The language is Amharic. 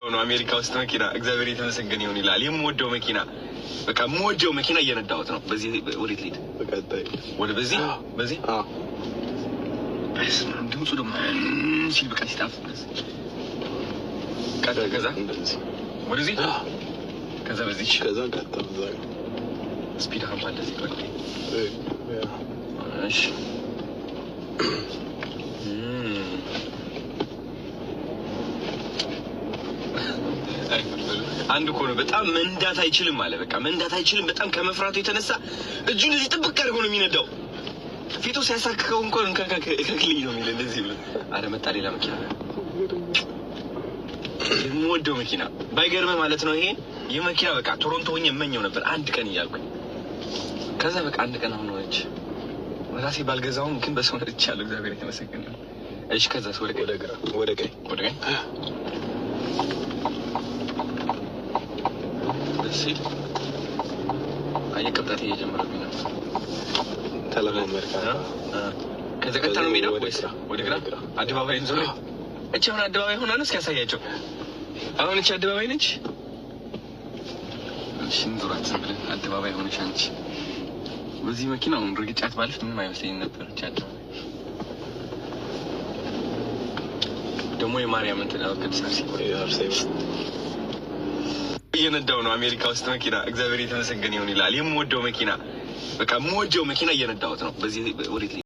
ነው አሜሪካ ውስጥ መኪና፣ እግዚአብሔር የተመሰገነ ይሁን ይላል። የምወደው መኪና፣ በቃ የምወደው መኪና እየነዳሁት ነው። በዚህ ወዴት ልሂድ? ወደ በዚህ በዚህ። በስመ አብ፣ ድምፁ ደግሞ ሲል በቃ ሲጣፍ። ከዛ ወደዚህ፣ ከዛ በዚህ፣ ከዛ ቀጥታ። Speed hump አለ እዚህ። እሺ። አንድ እኮ ነው፣ በጣም መንዳት አይችልም አለ። በቃ መንዳት አይችልም። በጣም ከመፍራቱ የተነሳ እጁን እዚህ ጥብቅ አድርጎ ነው የሚነዳው። ፊቱ ሲያሳክከው እንኳን እከክልኝ ነው የሚል እንደዚህ ብሎ። አረ መጣ ሌላ መኪና። የምወደው መኪና ባይገርምህ ማለት ነው። ይሄ ይህ መኪና በቃ ቶሮንቶ ሆኜ እመኘው ነበር አንድ ቀን እያልኩኝ። ከዛ በቃ አንድ ቀን አሁን ሆነች። ራሴ ባልገዛውም ግን በሰው ነድቻለሁ። እግዚአብሔር የተመሰገነ ይሁን። እሺ፣ ከዛስ ወደ ቀኝ? ወደ ግራ፣ ወደ ቀኝ። ወደ ቀኝ። ደስ ሲል። አየህ፣ ቅብጠት እየጀመረብኝ ነው። ተለማመድክ። ከዛ ቀጥታ ነው የሚሄደው ወደ ወይስ ግራ። ወደ ግራ? ግራ። አደባባይን ዞሬ። እቺ አሁን አደባባይ ሆና ነው? እስኪ ያሳያቸው። አሁን እቺ አደባባይ ነች። እሺ፣ እንዙራት ዝም ብለን። አደባባይ ሆነሽ አንቺ። በዚህ መኪና አሁን ርግጫት ባልፍ ምንም አይመስለኝም ነበር። እቺ አደባባይ ደግሞ የማርያም እንትን አሁን ቅድስት አርሴማ። አርሴማ። እየነዳው ነው አሜሪካ ውስጥ መኪና፣ እግዚአብሔር የተመሰገነ ይሁን ይላል። የምወደው መኪና፣ በቃ የምወደው መኪና እየነዳሁት ነው። በዚህ ወዴት ልሂድ?